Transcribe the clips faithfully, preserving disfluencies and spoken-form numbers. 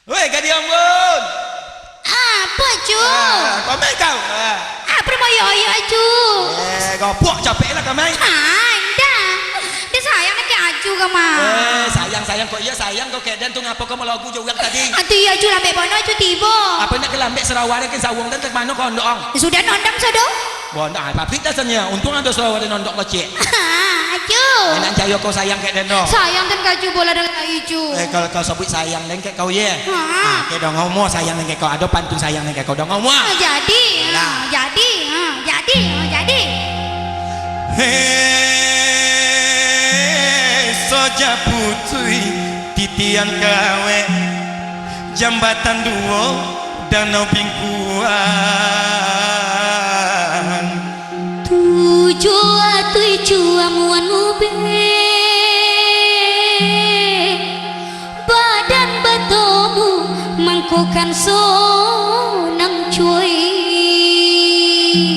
Weh, gadih ambun! Apo, Cu? Ah, kamai kau? Ah. Apo moyo-oyo, Cu? Eh, gopuak capek lah kamai. Ah, indak. Dia sayang nak kek Acu ka, mah. Eh, sayang, sayang kok. Iya, sayang kau kek den tu, ngapo kau malogu jo urang tadi? Atu iya, Cu, lambek bana, Cu, tibo. Apo nak kalambek sarawa dan kin sawung dan tak mano kau ondok, ong? Sudah nondam sado. Wah, ndak, tapi dasarnyo. Untung ado sarawa den ondok kecek. Acu. Enak jayo kau sayang kek den doh. Sayang den ka Acu, bola den lai, Cu. Eh, kalau kau sabuik sayang den kek kau, ye. Ha. Ah, kek dong, ngomong sayang den kek kau. Ado pantun sayang den kek kau. Dong, ngomong. Ah, jadi. Lah. Ah, jadi. Ah, jadi. Ah, jadi. Hei, soja putui, titian kawek, jambatan duo, Danau Bingkuang. Tujuah atuih cuamuan mubek, badan batomu mangkokan sonang cuy.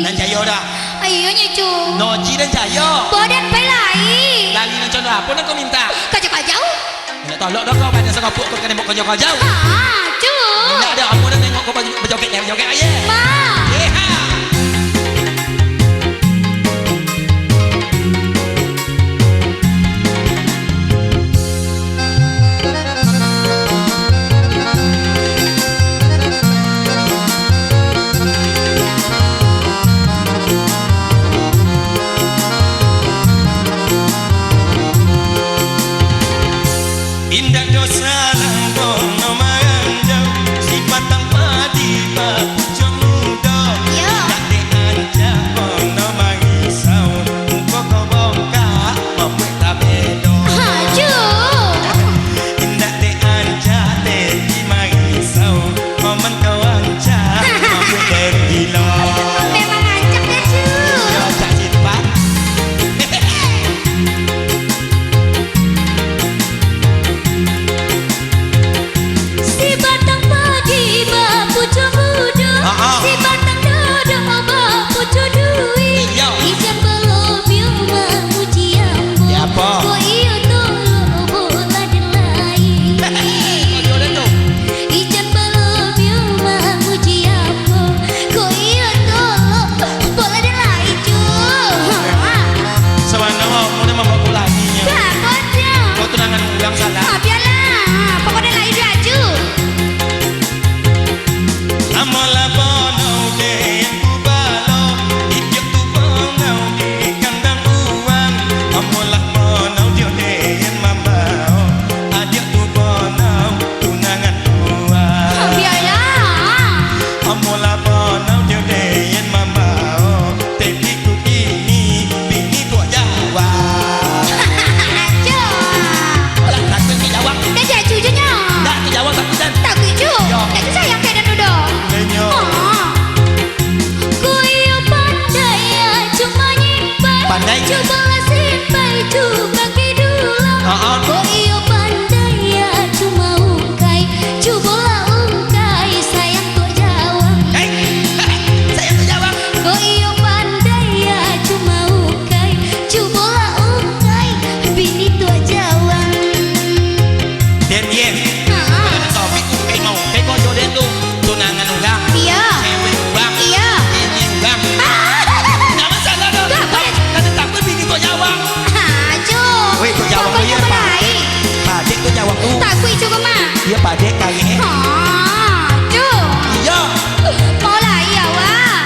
Nan jayo dah. Ayo nyo, Cu. Noji nan jayo. Badan pai lai. Lari nan condo apo nan kau minta? Kajau-kajau. Indak tolok doh kau, badan sakapuk kau kanai mukajau-kajau. Ah, Cu. Indak ado apo nan nengok kau baju-, bajoget, bajoget aye. Ma. Yeha. Indak dosa langkok no maranjau, si batang padi bapucuak mudo. Yo. Indak dek ancak ko no marisau, muko ko bongkak, mabuek tabedo. Aduh. Indak dek ancak dek dimarisau, Paman kau ancak, mambuek den gilo. Memang ancak, Cu. Yo, ancak sifat. Si batang padi bapucuak mudo, ha-a, si batang dodok bapucuak duit. Iyo. Ijan balobiah mamuji ambo. Yo, apo? Kok iyo tolok bola den lai. Kok iyo den tu? Ijan balobiah mamuji ambo, kok iyo tolok bola den lai, Cu. Sabana ambo ni mambaok bola ni, nyo. Apo, Cu? Kok tunangan urang salah? Ah, bialah. Pokok den lai, Cu. Ambo lah bonau den kubalo, idiak tu bonau di kandang uwang. Ambo lah bonau dio den mambao, adiak tu bonau tunangan tuan. Bialah. Ambo lah bonau dio den mambao, tapi kok kini bini tuak Jawa. Aco. Alah, takut ke Jawa? Dah jadi Aco je nyo. Dah ke Jawa takut kan? Takut Cu. Yo. Dah tu sayang ke dan dudo. Denyo. Oh. Ko iyo pandai Acu manyimpai. Pandai. Cubolah simpai Cu kaki dulang. Ha-a. Ko iyo pandai Acu maungkai. Cubolah ungkai sayang tuak Jawang. Hei, sayang tuak Jawang. Ko iyo pandai Acu maungkai. Cubolah ungkai bini tuak Jawang. Diam, diam. Ha. Kalau nak topik tu, kai mau. Kai kau jodoh tu. Tunangan urang. Iyo. Cewek urang. Iyo. Bini urang. Ah. Ndak masalah doh. Ndak, tapi, tapi takut bini tuak Jawang. Aco. Weh, tuak Jawang tu, iyo, pokoknyo padek. Padek tuak Jawang tu. Takut Icu ko, Mak. Iyo, padek, kain, eh. Aco. Iyo. Mau lah, iyo, wah.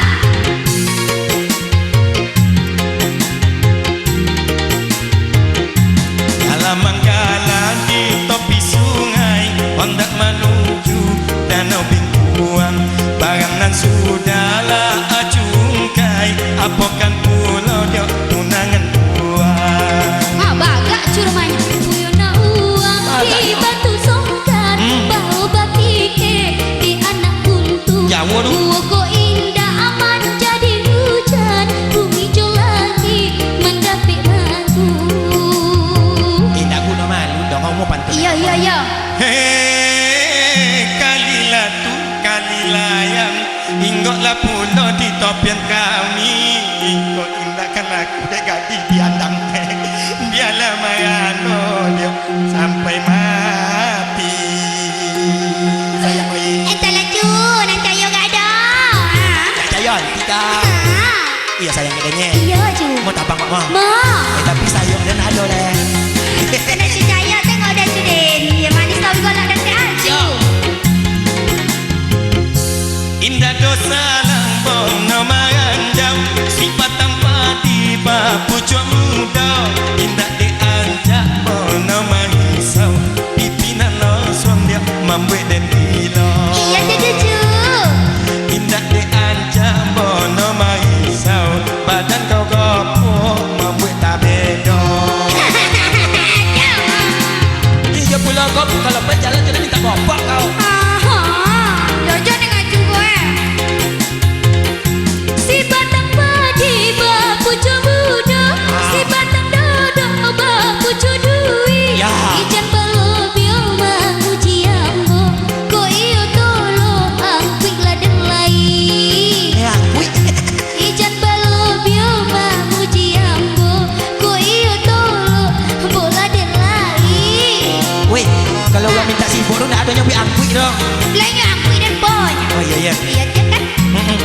Dalam manggala di topi sungai, hondak manuju Danau Bingkuang. Barang nan sudah lah Acu ungkai, apokan pulo diok tunangan tuan. Ah, bagak Cu rumahnyo. Buyuan nak uwang di Batu Songkan, hmm, bao bapikir di anak kuntu. Jawo tu. Uwo ko indak aman jadi hujan, bumi jo langik mandapek mangku. Indak guno malu doh, ngomong pantun. Iyo, iyo, iyo. Hei, kalilah tu, kalilah yang, inggoklah pulo di topian kami. Inggok indak kan aku dek gadih diandang. Bialah marano diok sampai mati. Cantik, Kak. Ah. Iyo, sayang, katanya. Iyo, Ju. Mau tabang, Mak, mah? Mau. Eh, tapi sayok den ado, deh. Kena cicaya, tengok dah, Ju, den. Iyo, manis tau galak dan sehat, Ju. Yo. Indak dosa lah bono maranjau, si batang padi bapucuak mudo. Indak diancak bono marisau, pipi nan losuang diak mambuek den gilo. Iyo, Ju, Ju. Indak diancak bono marisau, badan kau gopoh mambuek tabedo. Iyo pulo, kau kalau pai jalan, jadi minta gopak kau. Aha, jojo dengan Ju, eh. Si batang padi bapucuak mudo, si batang dodo bapucuak duit. Ya. Ijan balobiah manguji ambo, kok iyo tolok angkuik lah den lai. Eh, angkuik. Ijan balobiah manguji ambo, kok iyo tolok ambo lah den lai. Weh, kalau urang minta sibuk tu ndak ado nyo beli angkuik tu. Lah inyo angkuik den, Boy. Oh, iyo, iyo. Iyo, cek kan? Mm-mm.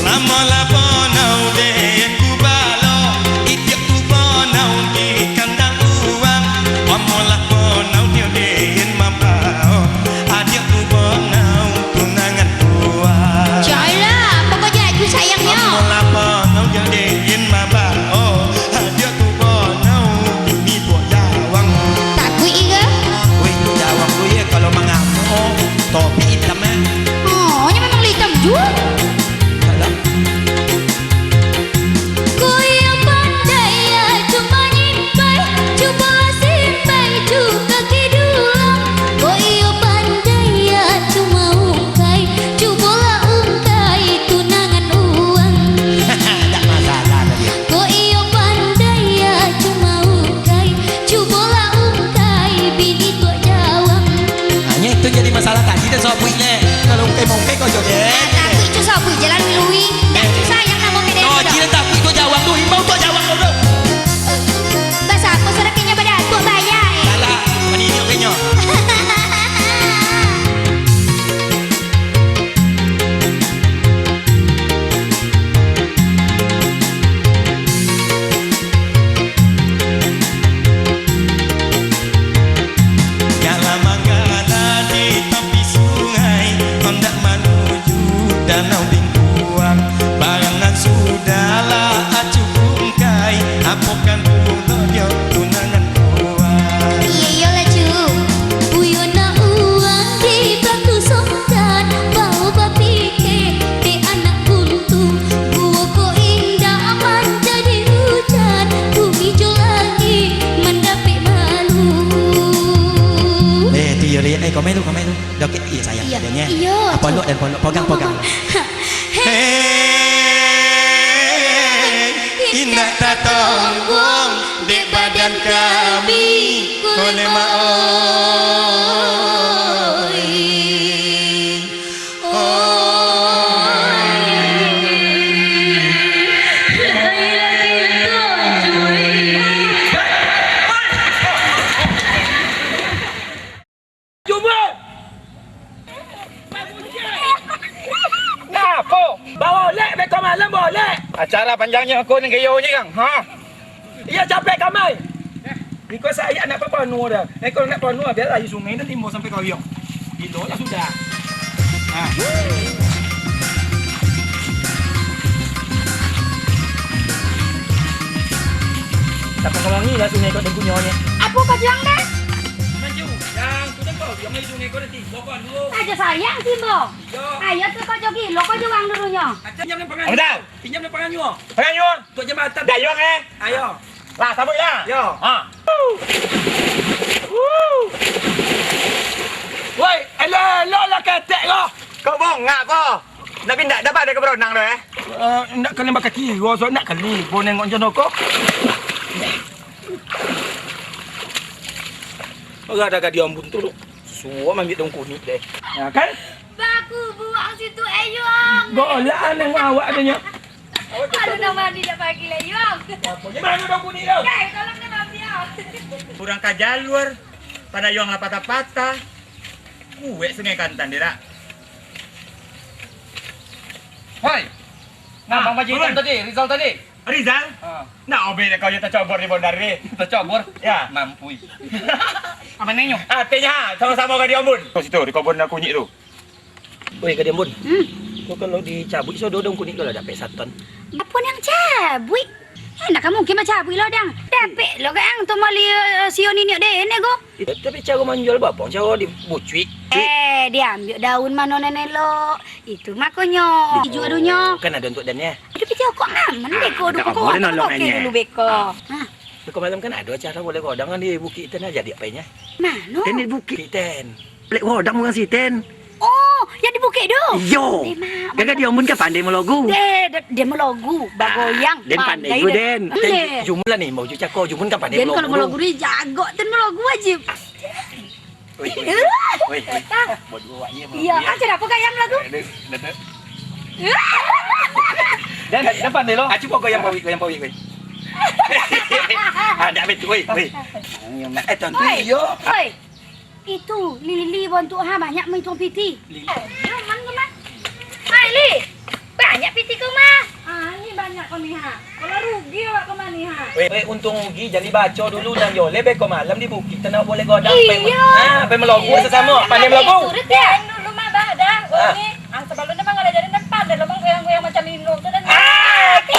Lamo lah bonau den kubalo, itiak tu bonau di kandang urang. Lamo lah bonau dio den mambao, adiak tu bonau tunangan tuan. Cailah, pokoknyo Ju sayangnyo. Lamo lah bonau dio den mambao, adiak tu bonau bini tuak jawang. Takuik iko. Weh, tuak jawang tu ye, kalau mangamuk, topi itam, eh. Oh, nyo memang lah itam Ju. Alah. Kok iyo pandai Acu manyimpai, cubolah simpai Ju kaki dulang. Kok iyo pandai Acu maungkai, cubolah ungkai tunangan uang. Ndak masalah tadi. Kok iyo pandai Acu maungkai, cubolah ungkai bini tuak jawang. Hanya itu jadi masalah tadi dan sabuik, Lek. Kalau ungkai maungkai kau joget. Ah, takuik Cu sabuik jalan lui. Ndak Cu sayang namo kene. No, doh. Jiran takuik tuak jawang tu, himbau tuak jawang tu, bro. Basa apo sudah kayaknya pada tuak bayar, eh. Salah, maniniuk kayaknya. Nyak lah manggala di tapi sungai, ondak manuju Danau Bingkuang. Barang nan sudahlah Acu ungkai, apokan pulo dio tunangan tuan. Iyo, iyolah, Cu. Buyo nak uang di Batu Sokan, bao bapikir dek anak buntu. Guo ko indak manjadi ujan, bumi jo langik mandapek malu. Eh, tu iyo, Ri. Eh, komen tu, komen tu. Dah, okey. Iya, sayang, Iya. adanya. Iya, Apa tu. lok dan polok, pogang, pogang. Hei, indak tatongguang dek badan kami, ko lemak, oi. Oi. Jumbo! Ngapo? Baolek beko malam, baolek! Acara panjangnyo ko ni gayo ni, Kang. Ha? Iyo, capek kamai. Iko sayak nak papanuah dah. Eh, kalau nak panuah, biar air sungai tu timbul sampai koyong. Gilo lah sudah. Ha. Tapi kalau ni lah sungai kau tengkunyo ni. Apo kajang deh? Manjurang, sudah kau, yang main sungai kau nanti, bokon dulu. Aja sayang, Simbo. Yo. Ayo, tu kau jogi, lo kau juang dulunyo. Aja pinjam ni pangan. Apa dah? Pinjam ni pangan nyuo. Pangan nyuo? Untuk jambatan. Dayuang, eh? Ayo. Lah, sabut lah. Yo. Ha. Woi, elok-elok lah ketek kau. Kau bongak kau. Tapi ndak dapat ada keberonang tu, eh? Eh, ndak kali bakaki, gua so ndak kali. Gua nengok jono kau. Orang ada gadiah ambun tu, tu. Suruh ambil daun kunik deh. Ya kan? Baku buang situ, eh, Yuang. Golak aneh awak tu nyo. Aduh, nama ni dak pagi lah, Yuang. Apa je mana daun kunik tu? Guys, tolong deh, Bang Piau. Urang ka jalur, pado Yuang lah patah-patah. Kuek Sungai Kantan, deh, dak? Hoi! Nah, Bang Panji Itam tadi, Rizal tadi. Rizal? Ha. Nah, obek kau je tacobor di bondar ni. Tacobor? Ya. Mampui. Apa nyo? Artinyo, samo-samo ka diombun. Kau situ, di kobun kunyik tu. Weh, Gadih Ambun. Hmm. Kau kalau dicabuik sodo daun kunyik tu lah dapek saton. Apo nan cabuik? Ndak ka mungkin bacabuik lo, Dang. Dapek lo, Dang, tu mali, eh, sio niniak dene ko. Eh, tapi caro manjual bapang, caro dibucuik. Eh, diambiak daun mano nan elok. Itu makonyo. Dijual dunyo. Kan ado untuak dan ya. Aduh, piti okok ngaman beko, duko ko, dulu beko. Ha. Beko malam kan ado acara boleh godang kan di Bukik Ten aja diapainyo. Mano? Ten di Bukik Ten. Lek godang urang si Ten. Oh, yang di Bukik tu? Iyo. Gaga dia mun ka pandai malogu. Eh, dia, dia malogu, bagoyang, den pandai. Pandai tu, Den. Ten, jumun lah ni, mau ju cako, jumun kan pandai malogu. Den kalau malogu ni jago, Ten malogu wajib. Weh, weh, weh, weh. Iyo, ah, cakap apa gayam lagu? Dan, dan pandai lo. Acu pokok yang pawik, yang pawik, weh. Ada betul, weh, weh. Eh, tentu iyo. Oi. Itu, Lili bantu ha, banyak mah itu piti. Lili. Eh, man, man. Hai, Li. Banyak piti ko mah. Ah, ni banyak ko ni ha. Kalau rugi awak ko mah ni ha. Weh, weh, untung rugi, jadi baco dulu nan yo. Lebe ko malam di Bukik Ten boleh godang. Iyo. Ah, pai malogu sasamo. Pandai malogu. Turut ya. Dulu mah bah dah. Ah. Ni, ah, sebelum ni mah ngalajarin depan dah lo mah goyang-goyang macam minum tu dah.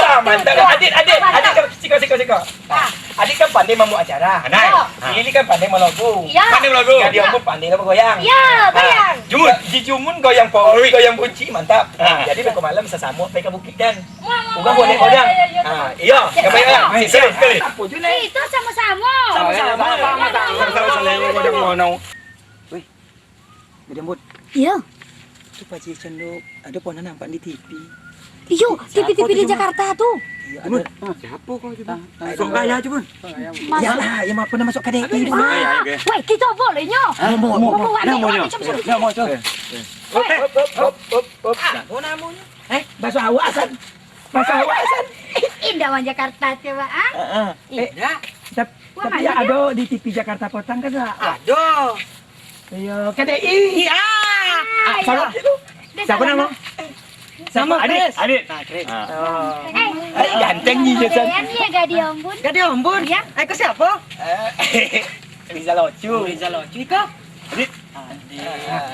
Ah, mantap. Adit, adit, adit, siko, siko, siko. Ah. Adik kan pandai mambuek acara. Pandai. Iyo. Ah. Lili kan pandai malogu. Iyo. Pandai malogu. Gadih Ambun pandai lah bagoyang. Iyo, goyang. Jumun. Ji Jumun goyang pori, goyang bunci, mantap. Ah. Jadi, beko malam sasamo pai ka Bukik Ten. Wah, wah, wah, iyo, iyo, iyo. Ah, iyo. Iyo, iyo. Gapai lah. Sekali, sekali. Apo tu, Nek? Itu samo-samo. Samo-samo. Samo-samo. Samo-samo. Weh, Gadih Ambun. Iyo. Tu Pak Cik Cendok, ado pernah nampak di T V. Iyo, T V-T V di Jakarta tu. Iyo, ado. Siapo kau tu? Sok gaya tu pun. Yang, yang pernah masuk K D I tu. Ah, weh, kito boleh nyo. Mau, mau, mau. Weh, weh, weh. Eh, baso awak, San. Baso awak, San. Indak urang Jakarta tu, Bang. Heeh. Indak. Tapi ado di T V Jakarta Kota kan, San? Ado. Iyo, K D I. Iyo. Ah, salah tu. Siapo namo? Namo Adit. Adit. Ah, Chris. Ah. Eh, ganteng ni je, San. Gadih Ambun. Gadih Ambun? Iyo. Eh, ko siapo? Eh, Rizal Ocu. Rizal Ocu. Iko? Adit.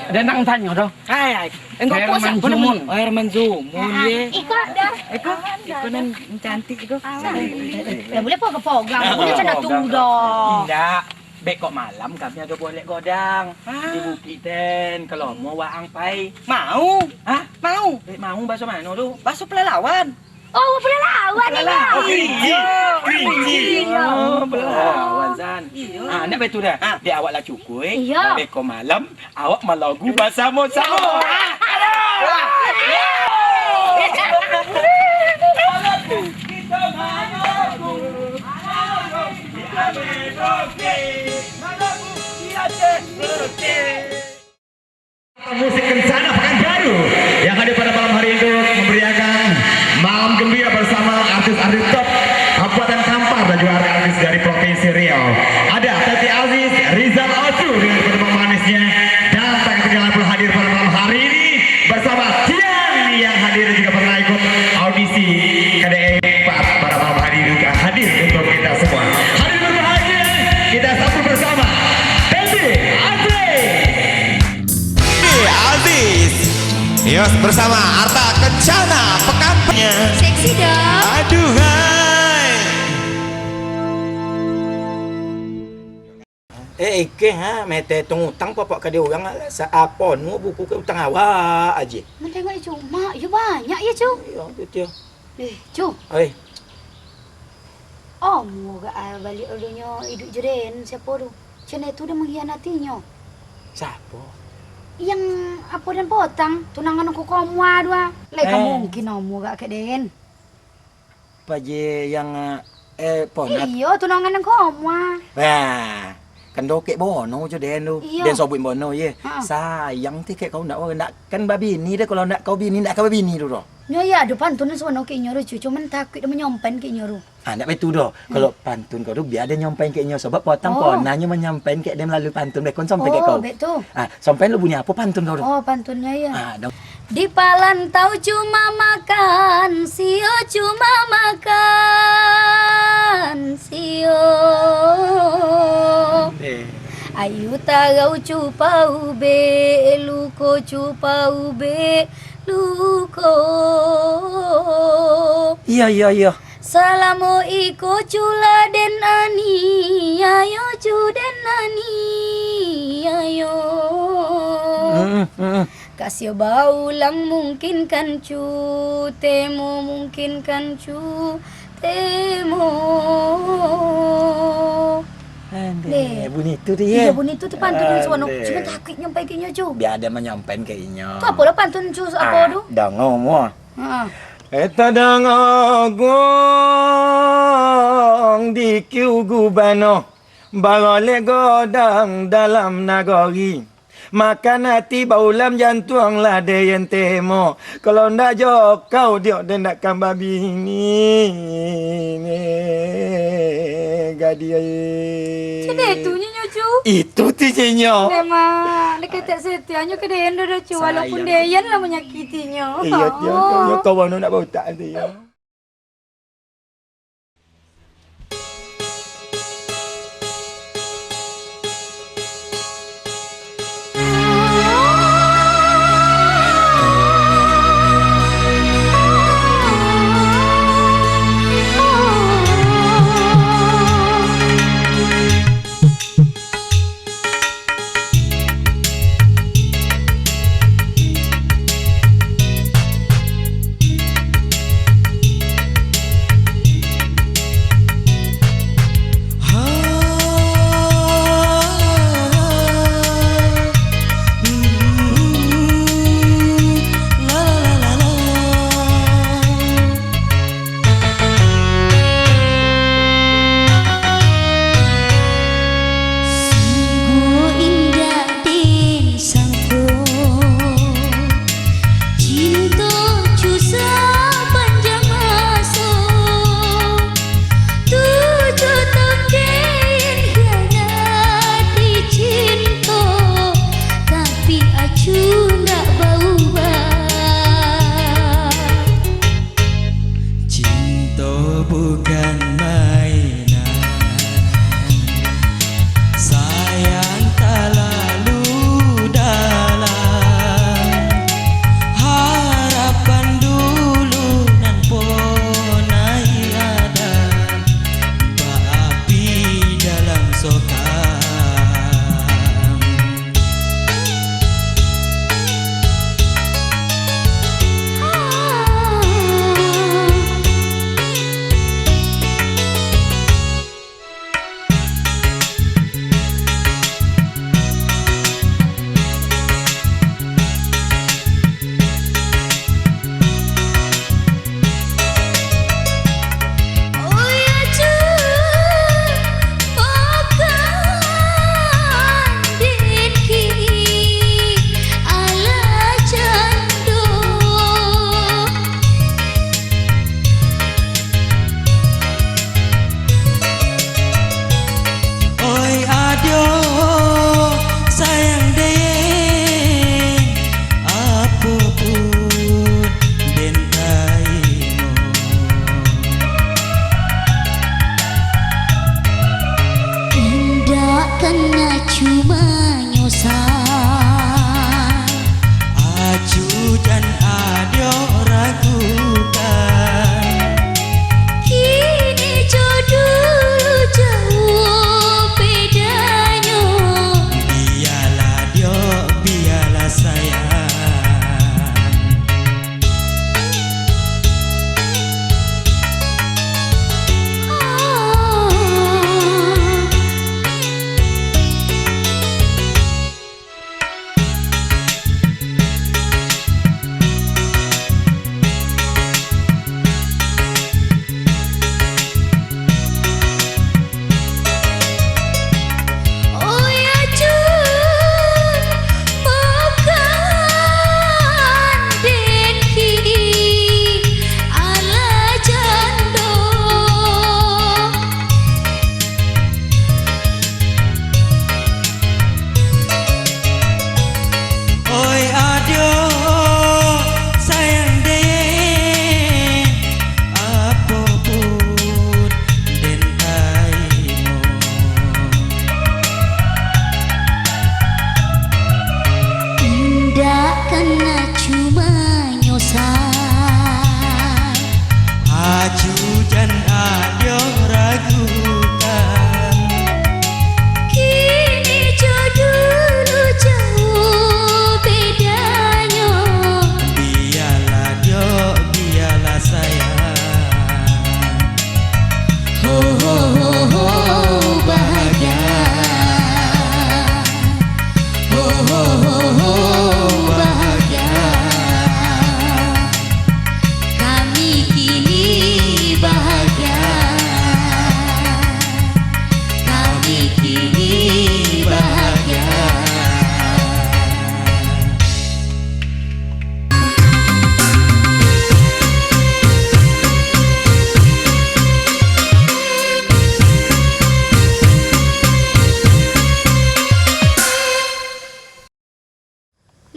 Ado nan tanyo doh. Hai, hai. Engkau ko siapo namo? Herman Jumun. Oh, Herman Jumun, ye. Iko dah. Iko, iko nan cantik iko. Lah buliah pogang-pogang. Buliah cando tu doh. Indak. Beko malam kami ado bolek godang di Bukik Ten. Kalau mau waang pai. Mau? Hah? Mau. Bek mau baso mano tu? Baso Pelalawan. Oh, Pelalawan ni. Pelalawan. Oh, Kerinci. Kerinci. Iyo. Oh, Pelalawan, San. Iyo. Ah, nak betul dah. Ah. Dek awak lah cukuik. Iyo. Beko malam, awak malogu basamo-samo. Musik Kencana Pekanbaru yang hadir pada malam hari ini untuk memberiakan malam gembira bersama artis-artis top Kabupaten Kampar dan juga artis dari Provinsi Riau. Ada Teti Aziz, Rizal Ocu dengan teman-teman manisnya, dan tak ketinggalan pula hadir pada malam hari ini bersama Tian yang hadir juga pernah ikut audisi K D I empat pada malam hari ini juga hadir untuk kita semua. Hadir berbahagia, kita sambut bersama Teti Aziz. Aziz. Yos bersama Arta Kencana Pekan. Seksi dong. Aduhai. Eh, ikeh, ha, mete tungutang papok ka di urang, sa-, apo nu buku ke utang awak aje. Mandanga cuma, yo banyak yo, Cu. Iyo, betul. Eh, Cu. Oi. Omu gak, ah, baliak ulunyo iduik jo den, siapo tu? Cen itu dah mengkhianatinyo. Siapo? Yang apo den potang, tunangan ko komo dua. Lai ka mungkin omu gak kek den. Paje yang, eh, ponat. Iyo, tunangan ko komo. Wah, kan dokek bono jo den tu. Iyo. Den sobuik bono ye. Ha. Sayang ti kek kau ndak, ndak kan babini deh, kalau ndak kau bini, ndak kau babini tu doh. Nyo, iyo ado pantun sabana ka inyo tu, Cu. Cuman takuik den manyampaian ka inyo tu. Ah, ndak baitu doh. Hmm. Kalau pantun kau tu, bia den nyampaian ka inyo. Sabab patang Oh. pernah nyo manyampaian ka den malalui pantun, beko den sampaian ka Oh, kau. baitu. Ah, sampaian lu bunyi apo pantun kau tu? Oh, pantunnyo, iyo. Ah, dong. Di Palantau cuma makan sio, cuma makan sio. Eh. Ayu tarau cupa ubek, luko cupa ubek, luko. Iyo, iyo, iyo. Salamo iko Cu lah den aniayo, Cu den aniayo. Mm-mm, mm-mm. Kasio baulang mungkinkan Cu, temo mungkinkan Cu, temo. Andeh, Deh. bunyi tu tu, Iyo, ye. bunyi tu tu pantun Andeh. Suano. Cuman takuik nyampai ka inyo, Cu. Bia den manyampaian ka inyo. Tu apolah pantun, Cu, apo Ah, tu? Dango mua. Ha. Eh, tadango gong di kiu gubano, barolek godang dalam nagori. Makan ati baulam jantuang lah den temo. Kalau ndak jo kau diok den ndak kan babini. Gadih ai. Cedek tu nyo, Cu. Itu ti nyo. Memang, deketek setianyo ka den doh, Cu. Walaupun Sayang. den lah manyakitinyo. Iyo, iyo, iyo, iyo, kawan nak bautak tu, iyo. Sungguah indak den sangko, cinto cu sapanjang maso. Tujuah taun den hianati cinto, tapi acu ndak baubah. Cinto bukan mainan, sayang talalu dalam. Harapan dulu nan ponai ada, baapi dalam sokam. Oi adio, sayang den, apo pun den tarimo. Indak kana cuma nyosal. Acu jan adio ragukan. Kini jo dulu jauah bedanyo. Bialah diok, bialah sayang.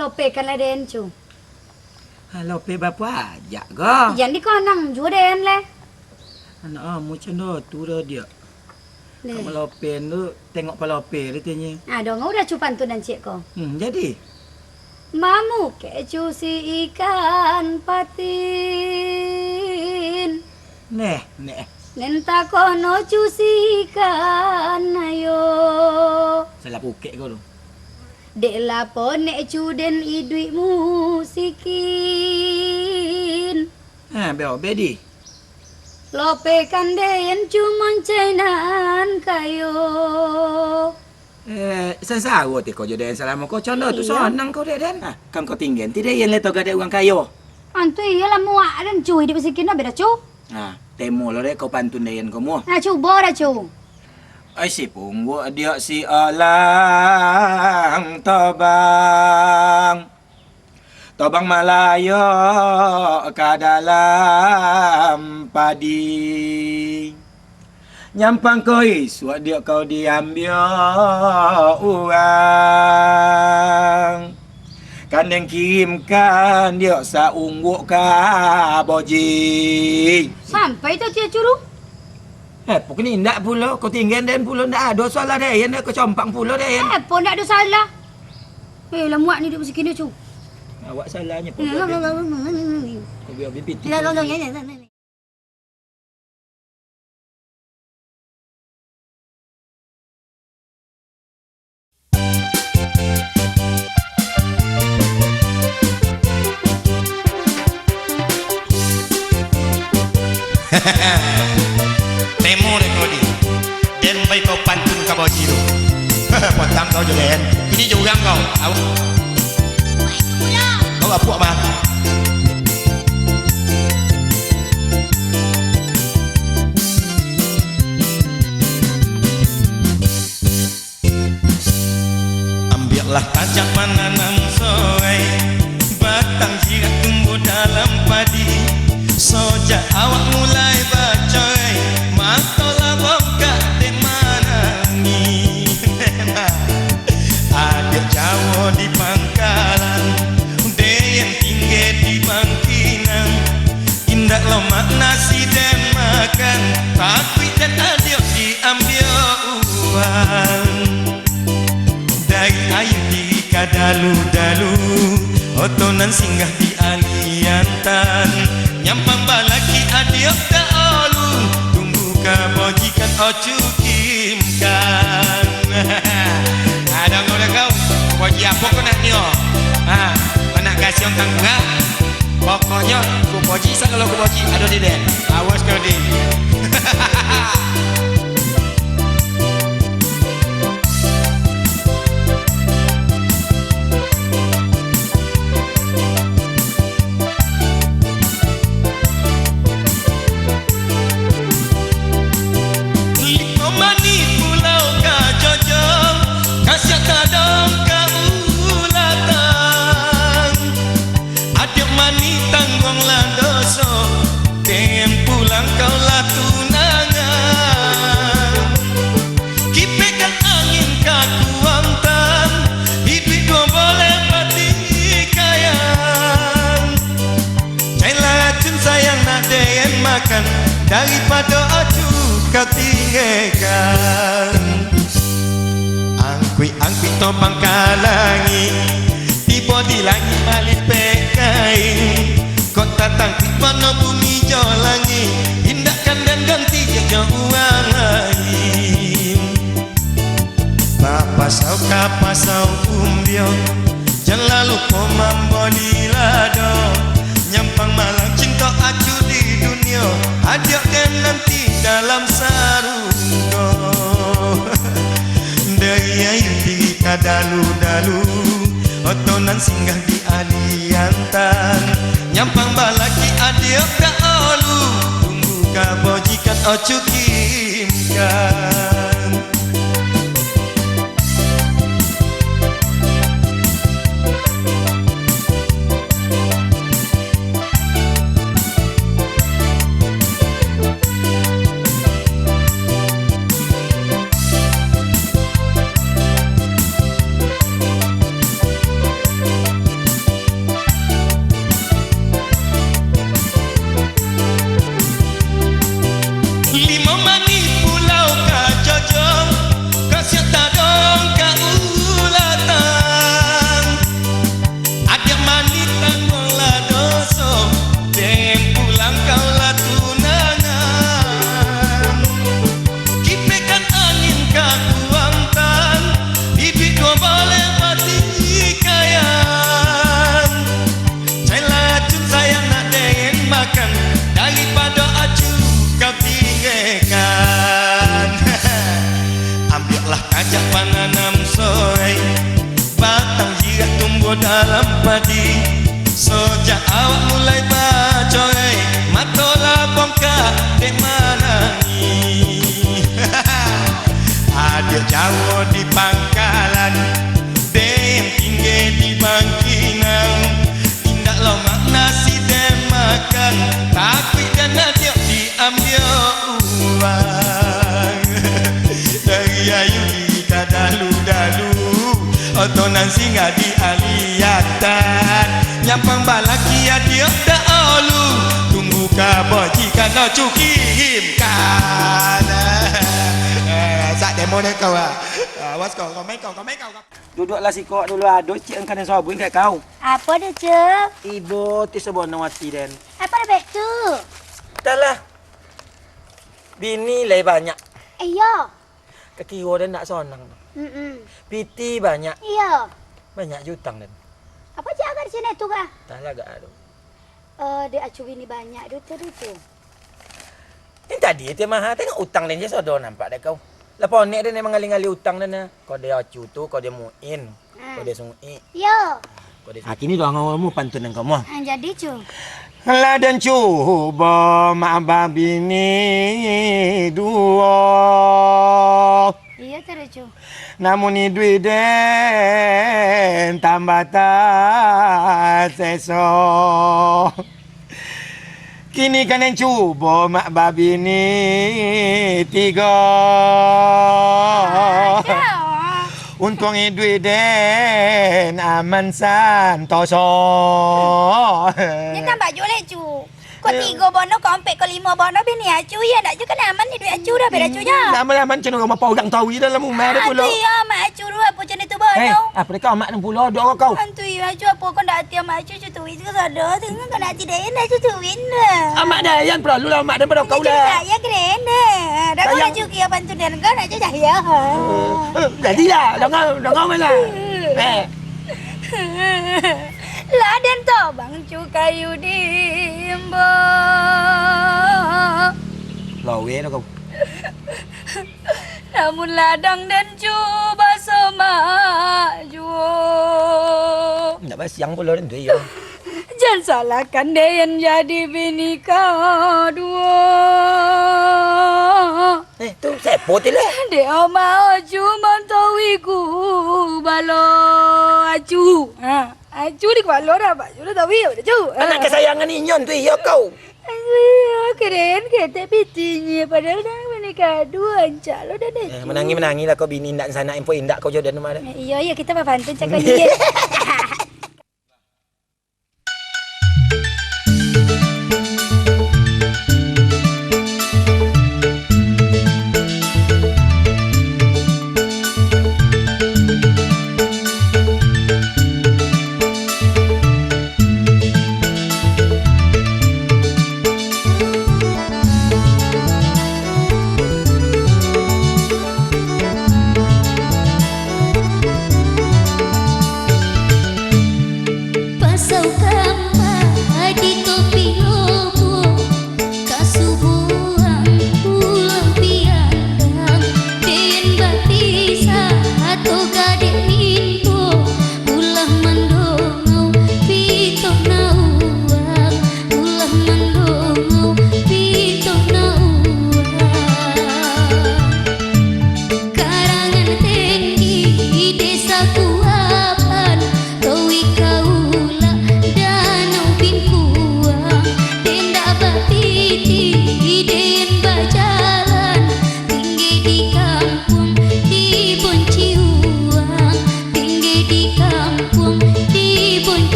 Lopekanlah den, Cu. Ha, lope bapuajak ko? Jan di konang juo den leh. Anak amu cando tu dah diak. Leh. Kak malopen tu, tengok palope tu tinyo. Ah, dongo udah Cu pantun nan ciek ko. Hmm, jadi? Mamukek Cu si ikan patin. Neh, neh. Nen takono Cu si ikan ayo. Salah pukek ko tu. Dek lapo nek Cu den iduik musikin. Ha, beo, bedi. Lopekan den Cu mancainan kayo. Eh, sansaro ti ko jo den salamo ko, condo tu sonang ko dek den. Ha, kan ko tinggen ti den leh toga dek urang kayo. Antu iyolah muak den Cu iduik musikin, beda Cu. Nah, temo lo dek ko pantun den ko muah. Nah, cubo dah, Cu. Ai si pungguak diak si alang tobang. Tobang malayok ka dalam padi. Nyampang ko isuak diak kau diambiak urang. Kan den kirimkan diak saungguak ka Boji. Sampai tu tiak curu. Eh, pokoknyo indak pulo, ko tinggen den pulo, ndak ado salah den, den ko compang pulo den. Eh, po ndak ado salah. Eh, lah muak ni duduk siko ni, Cu. Awak salahnyo, Pak Gabin. Ko biar bibit. Temo dek kau di. Den bai kau pantun ka Boji tu. Potang kau jo den. Ini jo urang kau. Au. Kau apuak mah. Ambiaklah tajak mananam sorai, batang jirak tumbuah dalam padi. Sojak awak mulai bacorai, mato lah bongkak dek manangih. Adiak Jawo di pangkalan, den tingga di bangkinang. Indak lomak nasi den makan, takuik den adiak diambiak urang. Dari Aia Diri ka Dalu-dalu, oto nan singgah di Aliantan. Nyampang balaki adiak dahulu, tunggu ka Boji kan ocu kirimkan. Ado ngau dah kau, Boji apo ko nak nio? Ha, anak gasiang tangguah. Pokoknyo, Kupoji, sagalo Kupoji ado di den. Awas kau di. Iko mani pulau ka Jojo, kasiak tadong ka Ulatang. Adiak mani tangguanglah doso, den pulang kau lah tunangan. Kipekkan angin ka Kuantan, iduik duo boleh patikayan. Cailah racun sayang nak den makan, daripado ocu kau tinggakan. Angkuik-angkuik tobang ka langik, tibo di langik malipek kain. Kok tatangkuik mano bumi jo langik, indak kan den ganti jo urang lain. Bapasau ka pasau Umbio, jan lalu ko mamboli lado. Nyampang malang cinto acu di dunio, adiak den nanti dalam sarugo. Dari Aia Diri ka Dalu-dalu, oto nan singgah di Aliantan. Nyampang balaki adiak dahulu, tunggu ka Boji kan ocu kirimkan. Pangkalan, den tingga di Bangkinang. Indak lo makna si den makan, takuik den adiak diambiak uang. Dari Ayudi ka dalu-dalu, oto nan singgah di Aliatan. Nyampang balaki adiak dahulu, tunggu ka boji kano cukim kan. Eh, sak demo deh kau, ah. Ah, awas kau, kau main kau, kau main kau, kau. Duduaklah siko dulu, ado ciek nan kanai sabuik dek kau. Apo deh, Cuk? Ibo ti sabono ati den. Apo deh, Bek, tu? Dah lah. Bini lai banyak. Iyo. Kakiro den ndak sonang. Mm-mm. Piti banyak. Iyo. Banyak jo utang den. Apo ciek agak di siko tu kah? Dah lah, agak ado. Eh, dek acu bini banyak duit tu, duit tu. Nan tadi tu maha, tengok utang den je sodo nampak dek kau. Lah ponek den mangalih-ngalih utang den, nah. Kau dek acu tu, kau dek Muin, kau dek Suik. Yo. Kau dek Ah, kini doh ngau mu pantun nan kau mu. Ah, jadi, Cu. Lah den cubo mak babini duo. Iyo, taruih, Cu. Namun iduik den tambah taseso. Kini kan den cubo mak babini tigo. Untuang iduik den aman santoso. Nyo tambah juo leh, Cu. Ko tigo bono, ko ampek, ko limo bono bini acu, iyo ndak, Cu, kan aman iduik acu dah, beda acu nyo. Aman-aman cen urang mapau urang tawi dalam umah tu pulo. Iyo, mak acu tu apo cen itu bono. Eh, apo dek kau amak nan pulo, dok kau. Antu iyo acu, apo kau ndak ati amak acu cucuin tu sadar, tengok kau ndak ati den dah cucuin dah. Amak dah, yang perlu lah amak dan pada kau lah. Sayang keren dah. Dah kau nak cuki apo antu den kau nak cacah ya. Eh, jadilah, dongau, dongau malah. Eh. Lah den tobang Cu kayu di imbau. Lawe dah kau. Namun ladang den Cu basomak juo. Ndak basiang pulo den tu, iyo. Jan salahkan den jadi bini kaduo. Eh, tu siapo tu lah? Dek amak acu mantawi ku balo acu. Ha. Acu di kapalo dah, Pak. Sudah tahu, iyo, dah, Cu. Anak kesayangan inyo tu, iyo kau. Aduh, keren, ketek pitinyo. Padahal dah menikah dua, ancak lo dah, dah, Eh, Cu. Menangi, menangi lah kau bini indak sanak info indak kau jodoh rumah dah. Eh, iyo, iyo, kita bapantun cakap ni.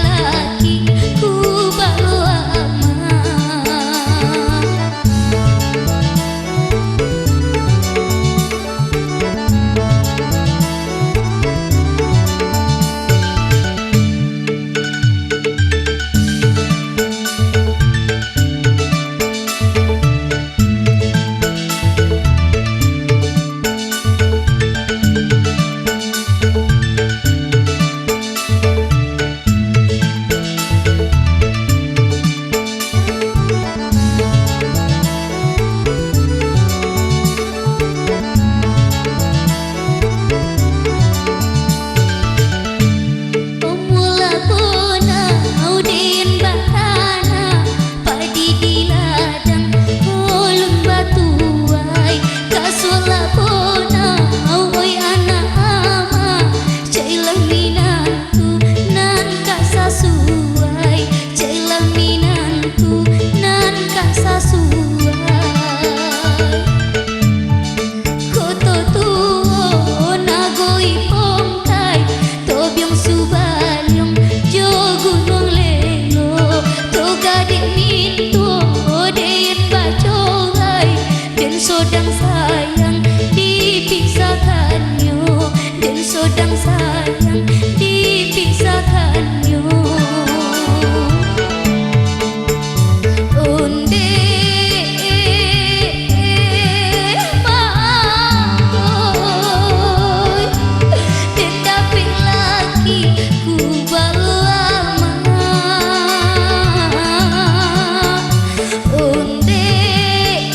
Laki ku bawa ama. Omula punau den bakana, padi di ladang ulun batuai. Kasualah punau, oi anak ama, cailah minantu nan ka sasuai, cailah minantu nan ka sasuai. Koto Tuo, Nago Ipongkai, Tobiang Subaliong, jo Gunuang Lelo, to gadih mintuo den bacorai, den sodang sayang dipisahkannyo, den sodang sayang dipisahkannyo. Ondeh, mak, oi, den dapek laki ku bawa ama. Ondeh,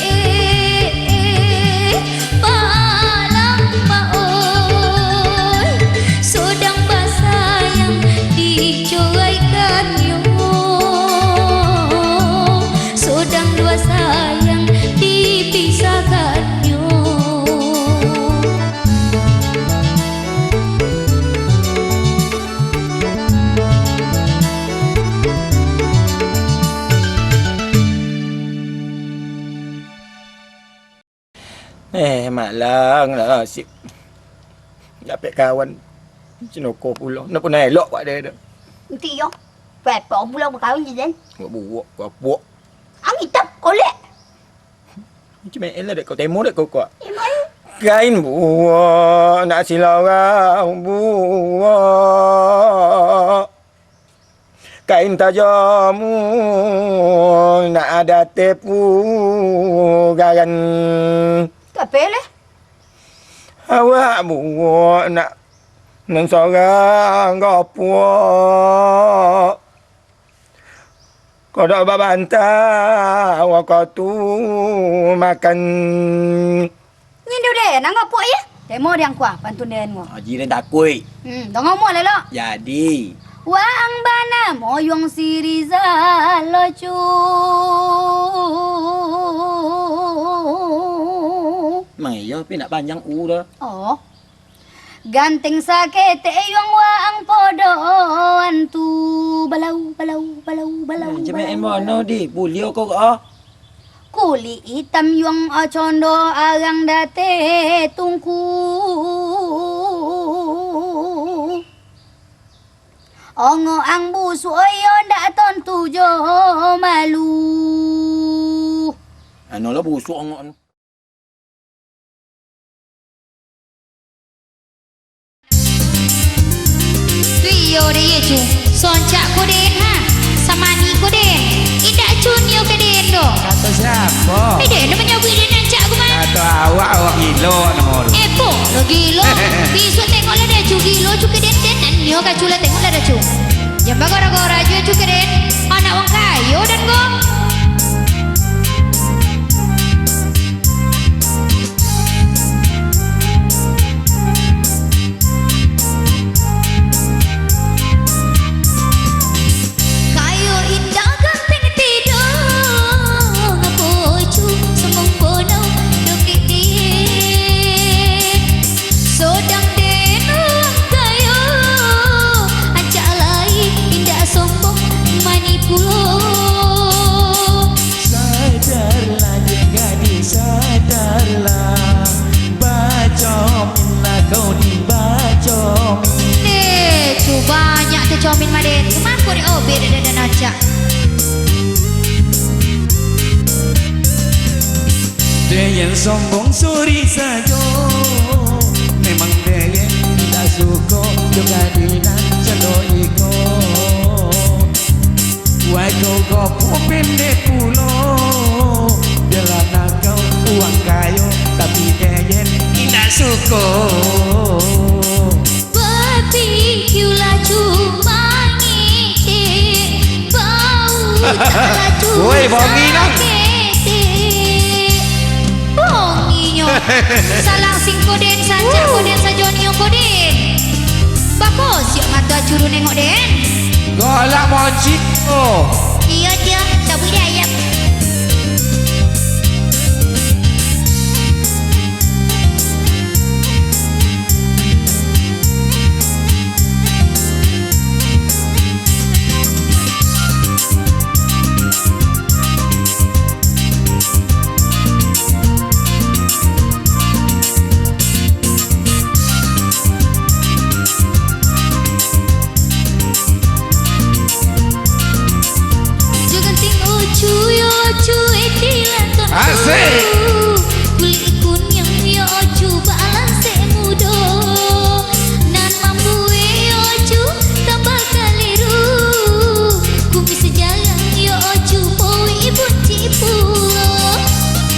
Malam, Mak, oi, sodang basayang dicoraikannyo, sodang basayang dipisahkannyo. Eh, malang lah nasib. Dapek kawan cinoko pulo. Ndak pernah elok wak dek tu. Enti yo. Pepo pulo bakawin je, Den. Buak-buak, kapok. Ang itam, kolek. Macam main lah dek kau, temo dek kau, kau. Emang? Kain buak, nak silau buak. Kain tajamu, nak ado tepu garan. Kape leh? Awak buak nak nan sorang gapuak. Kodok babantah, awak ko tu makan. Nyindo den, anggo puak ye. Temo di angkua, pantun den ko. Haji den takuik. Hmm, dongo muak lelok. Jadi. Waang banamo Yuang Sirizal lo cu. Mang iyo, tapi nak panjang u dah. Oh. Ganteng saketek Yuang waang podoan tu. Balau, balau, balau, balau, Nah, balau, jemeh en balau. Mono di, bulio ko, ah. Kulik itam Yuang, ah, condo arang date tungku. Ongo ang busuak, oyo ndak tontu jo malu. Ano lah busuak ongo anu. Tu iyo deh, ye, cu. Soncak ko den, ha. Samani ko den. Indak cunio ka den doh. Kato siapo? Eh, den manyabuik den ancak ko mah. Kato awak, awak gilo namo tu. Eh, po, lo gilo. Bisuak tengoklah deh, cu, gilo, cu, ka den, den. Nan nio ka cu lah, tengoklah deh, cu. Jan bagora-gora juo, cu, ka den. Anak wong kayo den ko. Kayo indak ganteng tidok, ngapo cu sambung ponau dokek den. Sodang den urang kayo, ancak lai indak sombong, Sombong suri sajo, memang den indak suko jo gadih nan cando iko. Wai kau gopo pendek pulo, biolah nak kau urang kayo, tapi den indak suko. Bapikialah cuma ngecek, bau tak laju. Woi, bau angin, ah. Saketek. Bonginyo. Salang singko den, sancak ko den, sajonyo ko den. Bako siok mato acuru nengok den. Galak moncik ko. Iyo, Tio. Cabui dek ayam. Jo gantiang ocu yo ocu, etilah tontu. Asik. Kulik kuniang yo ocu, balansek mudo. Nan mambuek yo ocu, tambah kaliru. Kumis jarang yo ocu, pauik buncik pulo.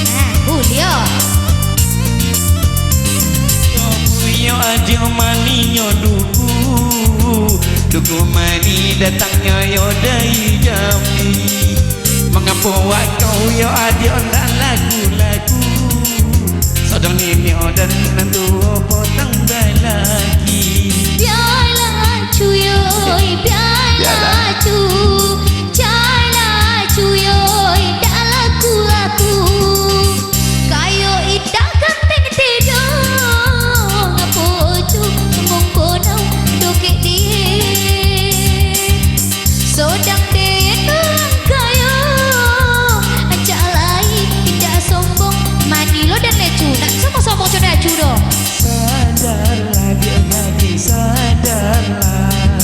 Nah, ulio. Yo punyo ajo maninyo duku, duku manih datangnyo yo dari Jambi. Mangapo wakau yo ajo ndak laku-laku, sadang niniak den nan tuo potang balaki. Bialah cu yo, bialah cu, cailah cu yo, dak laku-laku. Kayo itak ganteng tidong, apo tu mungkonau dokek die. Sodang den urang kayo, ancak lai indak sombong. Mani lo den lecu, nak sombong-sombong co den acu doh. Sadarlah, diak gadih, sadarlah.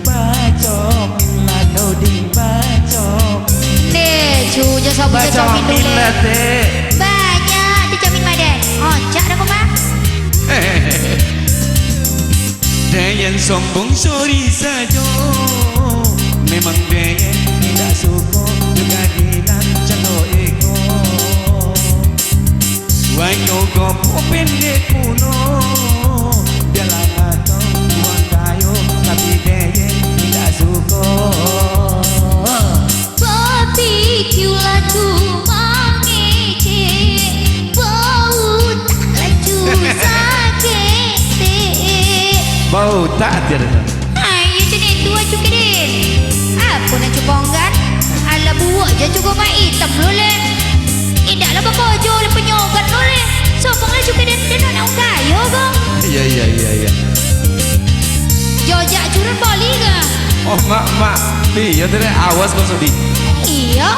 Bacominlah kau, dih, bacomin. Deh, cu, jo sombong, jo Bacomin comin dulu. Lah, deh. Banyak dicomin badan. Oncak dah, Kuma. Dayan sombong sori sajo, memang dayan indak suko jo gadih nan cando iko. Wai kau gopo pendek pulo, dalam atau urang kayo, tapi dayan indak suko. Bapikialah cu mangecek, bau tak laju saketek. Bau tak tiada. Ayo, cak itu acu kedin. Apo nak cu ponggan? Alah buak je cu gomak itam lo leh. Indaklah bakojo oleh penyogat lo leh. Sopong lah cu kedin, den nak kayo ko. Iya, iya, iya, iya. Jojak curut boli ka? Oh, mak, mak. Iyo, tadi awas kau sudi. Iyo.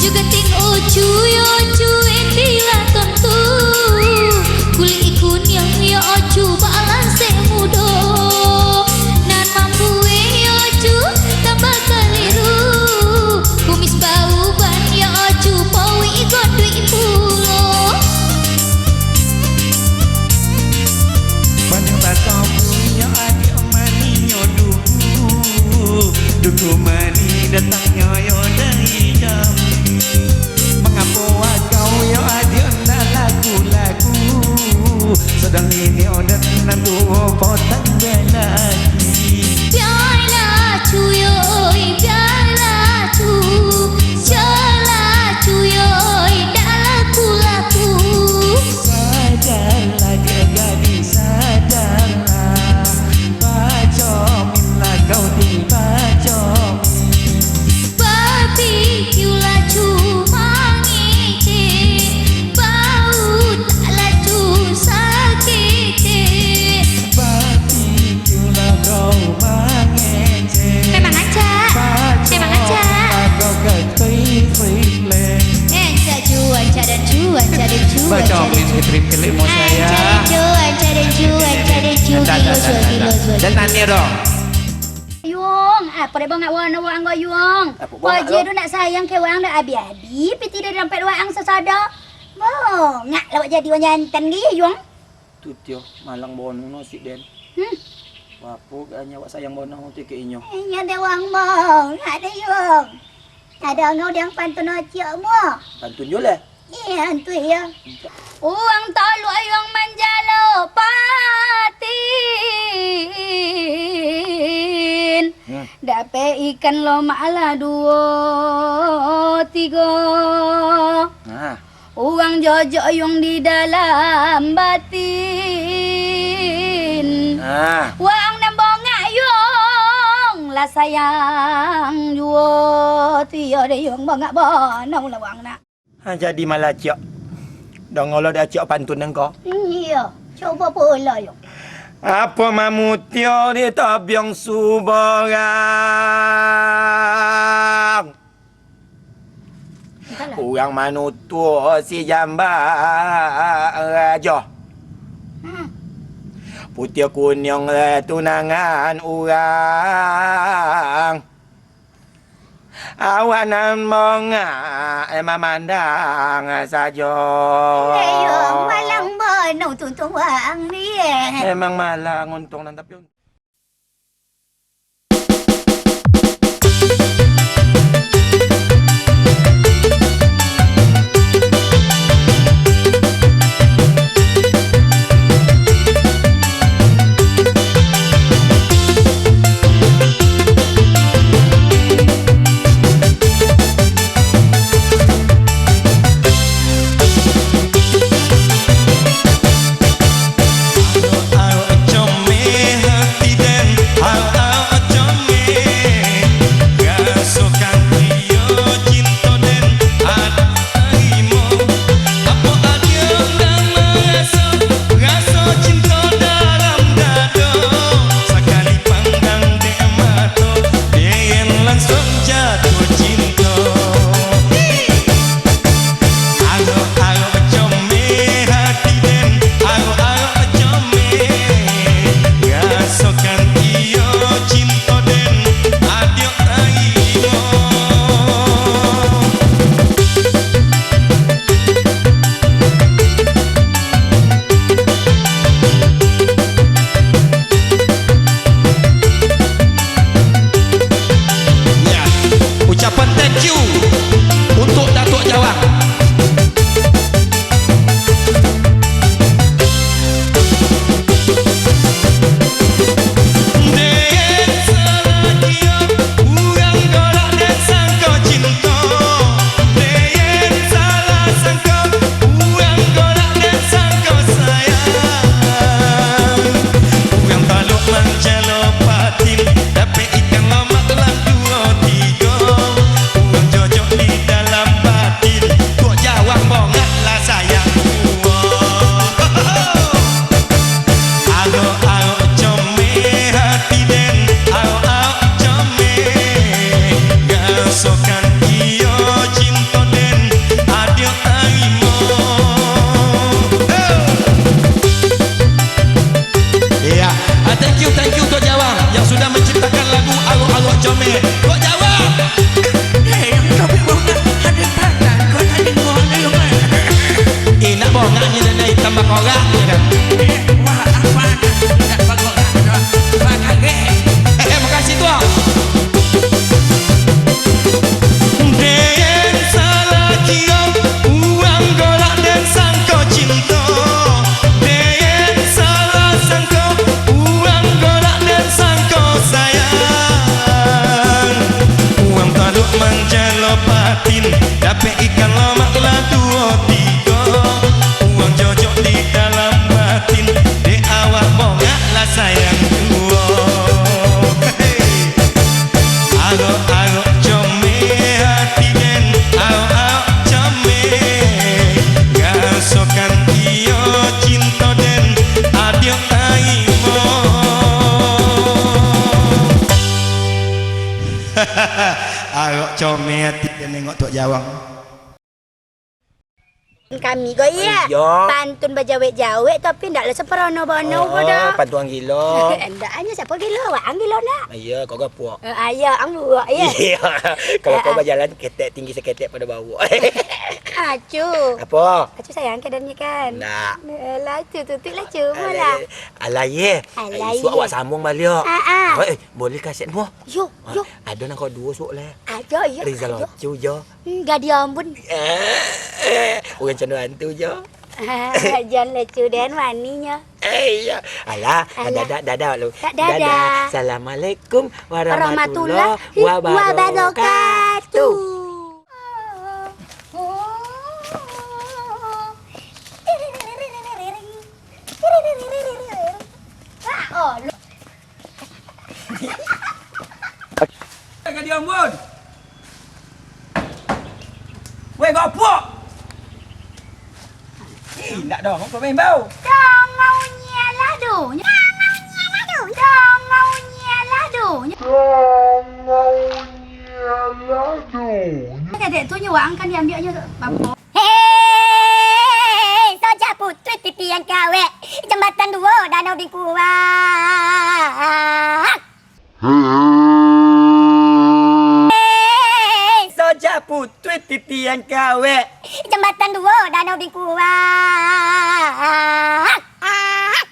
Jugating ocu yo ocu, etilah tontu. Kulik kuniang yo ocu, balansek mudo. Nan mambuek yo ocu, tambah kaliru. Kumis bauban yo ocu, pauik gonduik pulo. Banyak batang punyo adik maninyo duku. Duku manih datangnyo yo dari Jambi. Mangapo wakau yo adik ndak laku-laku? Sadang niniak den nan tuo potang balaki. Bialah cu yo, oi, bialah cu. Salah cu yo, oi, dak laku-laku. Sadarlah, diak gadih, sadarlah. Bacominlah kau, dih, bacomin. Jan taniah doh. Yung, apo dek bongak wano waang ko, Yung? Apo bongak Ko Aji tu? Tu nak sayang ka waang dak abih-abih, pitih dari dompet waang sasado. Bongak lah awak jadi urang jantan ko, Yung. Tu tio, malang bono nasib den. Hmm. Apo agaknyo awak sayang bono tu ka inyo? Inyo dek waang bongak dek, Yung. Ado angau diang pantun ociok mo. Pantun jo lah. Iya, antu iya. Urang Taluk Ayuang manjalo patin. Hmm. Dapek ikan lomak lah duo tigo. Nah. Urang Jojok Yung di dalam batin. Nah. Waang nan bongak Yung, lah sayang juo. Tio dek Yung, bongak bono lah waang nak. Ha, jadi malah ciok. Dongolah dek ciok pantun nan ko. Iyo, cubo pulo yo. Apo mamutio di tobiong subarang? Urang manutuak si jambak rajo. Hmm. Putiah kuniang le tunangan urang. Awak nan bongak, eh, mamandang sajo. Iyo, malang bono tuntuang waang ni, eh. Emang malang untuang nan tapi un- Raso cinto dalam dado, sakali pandang dek mato, den langsuang jatuah cinto. Arok-arok comeh hati den, arok-arok comeh, rasokan iyo cinto den, adiak tarimo. Ya, ucapan thank you untuk Datuk Jawang. Den salah kiro, urang golak den sangko cinto. Den salah sangko, urang golak den sangko sayang. Urang Taluk manjalo patin, dapek ikan lomak lah duo tigo. Urang Jojok di dalam batin, Tok Jawang bongak lah sayang juo. Arok-arok comeh hati den, arok-arok comeh, rasokan iyo cinto den, adiak tarimo. Iya, ah, thank you, thank you Tok Jawang yang sudah menciptakan lagu Arok-arok Comeh. Tok Jawang! Eh, yang kami bongak, ada patah, kau tadi bongak, ayo, man. Eh, nak bongak ni, nak hitam bakorak, ya kan? Eh, wah, apa nak, nak bakorak, dah. Wah, kaget. Eh, eh, makasih, Tuan. Den salah kiro, urang golak den sangko cinto. Den salah sangko, urang golak den sangko sayang. Urang Taluk manjalo patin, dapek ikan lomak lah duo tigo. Urang Jojok di dalam batin, dek awak bongak lah sayang juo. Hey. Arok-arok comeh hati den, arok-arok comeh, rasokan iyo cinto den, adiak tarimo. Arok comeh hati den nengok Tok Jawang. Kami ko, iyo. Iyo. Pantun bajawek-jawek, tapi ndak lah saparono-barono ko doh. Pantun gilo. Ndak, hanyo siapo gilo? Waang gilo ndak? Iyo, kok gapuak. Eh, iyo, ang buak, iyo. Iyo. Kalau kau bajalan, ketek tinggi saketek pado bawok. Acu. Apo? Acu sayang ka den kan? Ndak. Eh, lah, Acu tutuik lah, Acu, alah, lah. Alah, ye. Alah, isuak ye. Awak sambuang baliak. Ah, ah. Eh, boleh kaset mo? Yo, yo. Ado nan kaduo suok lah. Ado, iyo. Rizal Ocu jo. Hmm, Gadih Ambon. Eh, eh, urang cando hantu jo. Jan lucu den waninyo. Eh, iyo. Alah, alah. Dadah, dadah lu. Dadah. Dadah. Assalamualaikum warahmatullahi wabarakatuh. Gadih Ambon. Weh, gapuak! Eh, indak doh, kau main bau. Dongau nyelah do. Dongau nyelah do. Dongau nyelah do. Dongau nyelah do. Kadek tu nyo waang kan diambiaknyo bapo? Hei, Soja Putri titian kawek, jambatan duo Danau Bingkuang. Hei, Soja Putri titian kawek, jambatan duo Danau Bingkuang.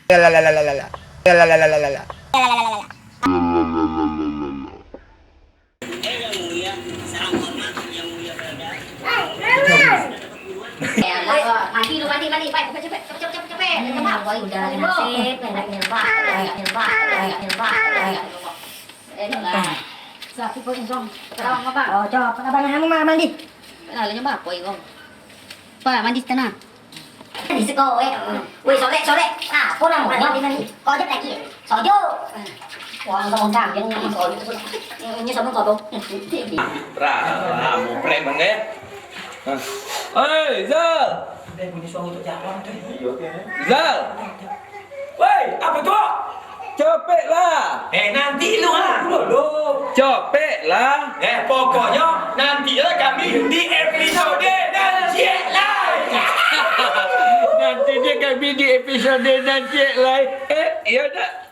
La, la, la, la, la, la. La, la, la, la, la, la. Mandi lu, mandi, mandi. Pai, cepet, cepet, cepet, cepet, cepet. Dah cepet. Dah cepet. Dah cepet. Dah cepet. Eh, dah lah. Sakit perut ni, Song. Abang, abang. Oh, cok, abang, kamu mah mandi. Lah, lah, nyoba apa, Igong? Pa, mandi tanah. Di siko, weh. Weh, sorek, sorek. Ah, apo namo? Mandi, mandi. Kau aja lagi. Sojo. Wah, enggak, enggak. Yang nyaman kau itu. Ini sama kau tu. Pra, ah, muprek bang, eh. Hei, Zal. Zal. Woi, apo tu? Capek lah. Eh, nanti lu, ha. Dulu. Capek lah. Eh, pokoknyo nantilah kami di episode nan ciek lai. Nanti dia kami di episode nan ciek lai. Eh, iyo dak?